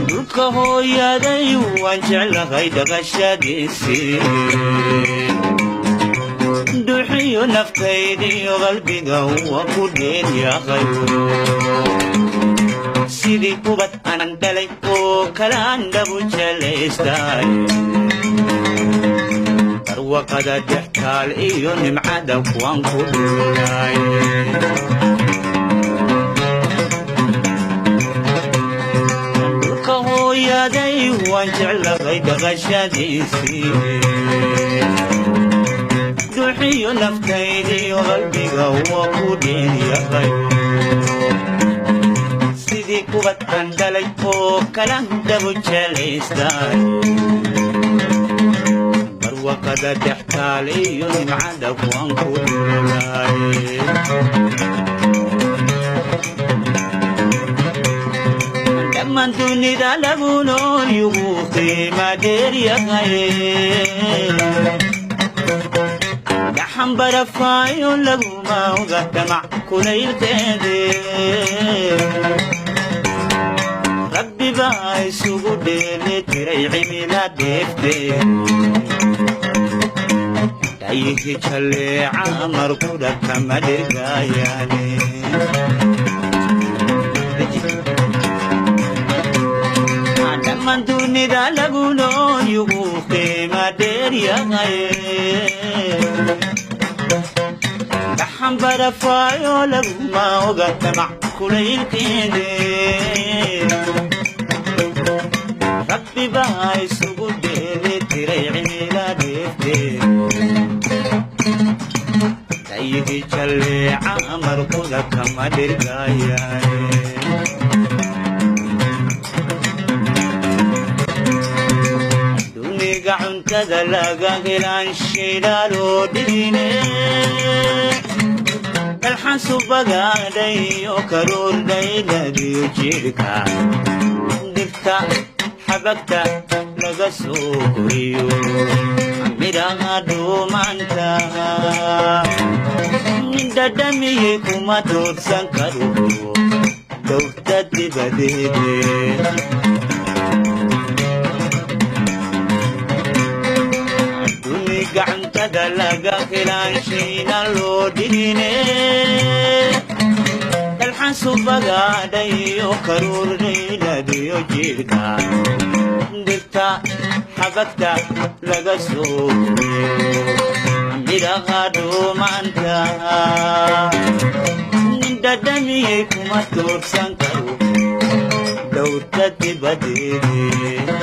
Dhulka hooyaday waan jeclahay dhaqashadiisii, duxiyo naftaydiyo qalbiga waa ku dheeryaqay. Sidii ubad anan dhalay oo kalaan dhabu jelaystay, barwaqada dhextaal iyo nimcada kuwaan ku dhulay. Dhulka hooyaday waan jeclahay dhaqashadiisii, duxiyo naftaydiyo qalbiga waa ku dheeryaqay. Sidii ubad aan dhalay oo kalan dhabu jelaystay, barwaqada dhextaal iyo nimcada kuwaan ku dhulay. Dhammaan dunida lagu nool yugu qiima dheeryahay, dhaxan barafaayo laguma oga damac kulaylkeede. Rabbi baa isugu dheeli tiray cimila dheefte, dhayihi jalleeca markudha kama dhirgaayaane. Dhammaan dunida lagu nool yugu qiima dheeryahay, dhaxan barafaayo laguma oga damac kulaylkeede. Rabbi baa isugu dheeli tiray cimila dheefte, dhayihi jalleeca markuda kama dhirgaayaane. Duniga cuntada laga helaan shidaaloo dhigine, dalxan subagaadhayo karuur dhayladiyo jidhka, dhirta xabagta laga soo koriyo, midhaha dhuumanta dhadhamiyey kuma doorsan karo dowrta dibadeede. Duniga cuntada laga helaan shiina loo dhigine, dalxan subagaadhayo karuur dhayladiyo jidhka, dhirta xabagta laga soo koriyo, midhaha dhuumanta dhadhamiyey kuma doorsan karo dowrta dibadeede.